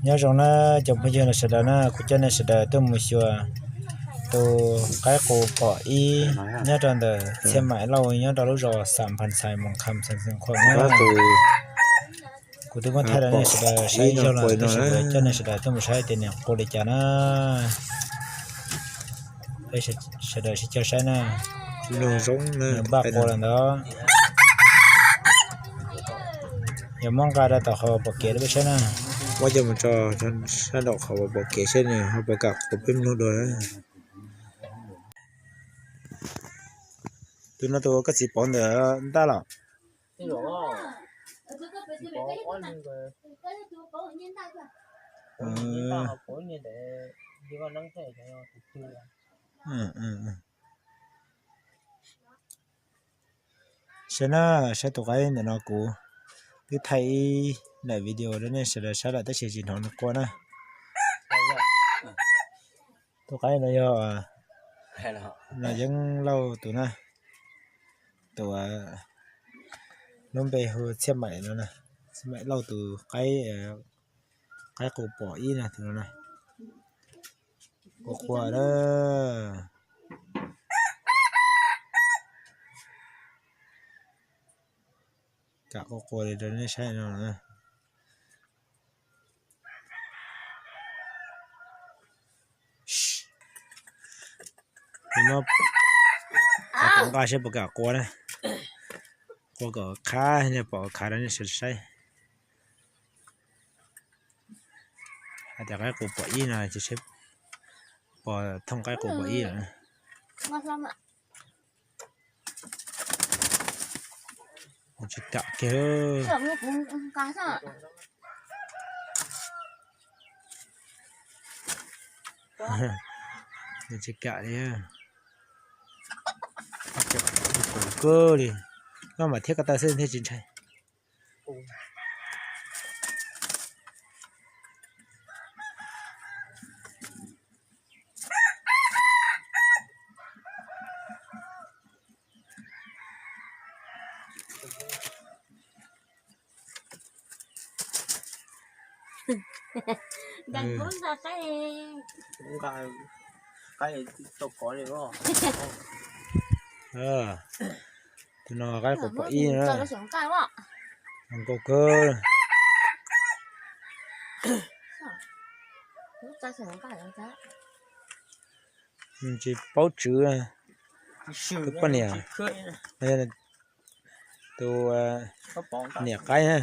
Nyob zoo na cov phooj ywg sawv daws na, kuv coj nej sawv daws tuaj mus xyuas tus qaib qus pom ib nyob rau ntawm Txhiaj Maim Lauj nyob rau lub zos Xam Phas Xais Moos Kham Xeev Khuam na. Kuv twb muab thaij rau nej sawv daws saib zog los tab sis kuv coj nej sawv daws tuaj mus saib tias nws qua li cas na. Peb sawv daws sib cog saib na. Nws npaj qua lawm ntawd. Yog muab nqa rau tom qhov pom kev rau peb saib na. Muab coj mus tso sab nraum qhov pom kev saib nws ho puas kam qua peb mloog dua. Tus no tus koj txiv pauv ntawm ntaj los? Saib na, saib tus qaib ntawm no kuv twb thaij ib daim video rau nej sawv daws saib lawm tab sis tsis hnov nws qua na. Tus qaib no yog Nas Yeeb Lauj tus na, tus lub npe hu Txhiaj Maim no, Txhiaj Maim Lauj tus qaib, qaib qus pom ib na tus no na. Qua qua na. Kam qua qua li rau nej saib no. Muab nqa saib puas kam qua na. Qua kom khav, nej pom khav rau nej sawv daws saib. Hais tias qaib qus pom ib no ces pom thooj qaib qus pom ib lawm. Tsis kam kiag. Tsis kam li. Qus kawg li. Koj mam thiab ko taw xwb thiaj tsis ntshai. Tus no qaib qus pom ib na. Zoo nkauj kawg. Tsis paub tswv. Tus poj niam, tus niam qaib na.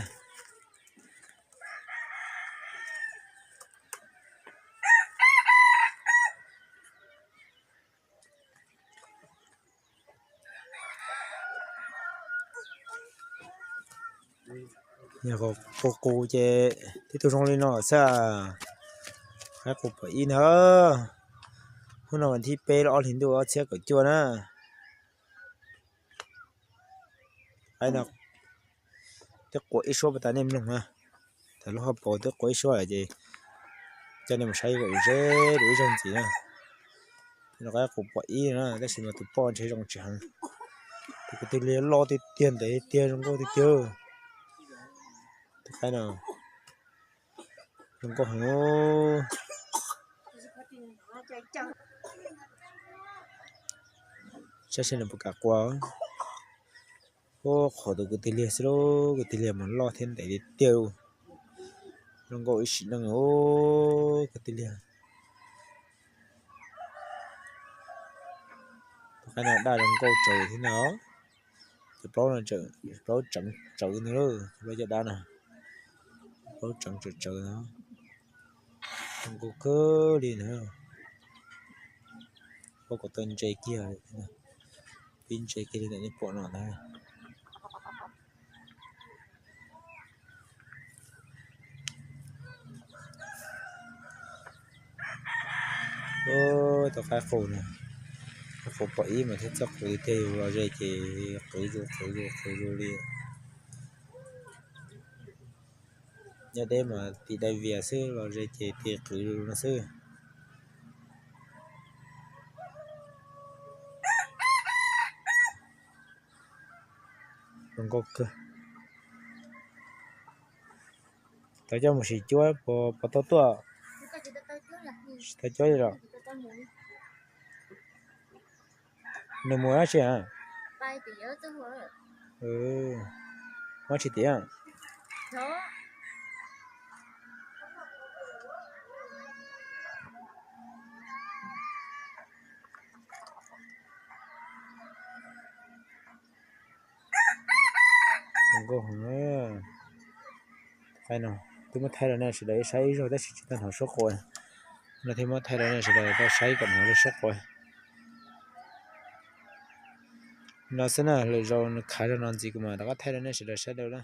Yog qus qus ces tib tug zoo li no xwb. Qaib qus pom ib ntag. Hnub no vas thib peb lub ob hlis ntuj ob txhiab kaum cuaj na. Qaib no twb qua ib suab puas tas nej mloog na. Thaum lub hauv paus twb qua ib suab lawm ces coj nej mus saib kom ze rau ib zaug ntxiv na. Qaib qus pom ib na tab sis mas tus poj ntshe zoo tsis heev. Tus kwv tij liag loj tiag tiag ntev tiag tiag zoo nkauj tiag tiag. Tus qaib no zoo nkauj heev. Saib seb nws puas kam qua. Ub, qhov tus kwv tij liag xwb lauj, kwv tij liag mas loj thiab ntev tiag tiag. Zoo nkauj ib sim neej os kwv tij liag. Tus qaib no daj zoo nkauj tsawv thiab na. Cov plaub no, plaub tseev tsawv ntag lauj, cov plaub caj dab no. Plaub tseev tsawv tsawv no. Zoo nkauj kawg li na. Plaub kom tau ntse kiag, pib ntse kiag li ntawm nej pom no ntag. Tus qaib qus no, qaib qus pom ib mas thiab txoj qws tiag, yus los ze ces qwv zus qwv zus qwv zus li. Nyob deb mas tis dai vias xwb, los ze ces tis qwv zus no xwb. Zoo nkauj kawg. Tau coj mus sim cuab puas tau tuaj? Tsis tau cuab li los? Nws mus dab tsi a? Muab tsis tiav. Nkauj heev. Twb muab thaij rau nej sawv daws saib ib zaug tab sis tsis tau hnov suab qua. No thiaj muab thaij rau nej sawv daws tau saib kom hnov lub suab qua. No xwb na, lwm zaus nws khav zog no ntxiv kuv mam rov qab thaij rau nej sawv daws saib dua na.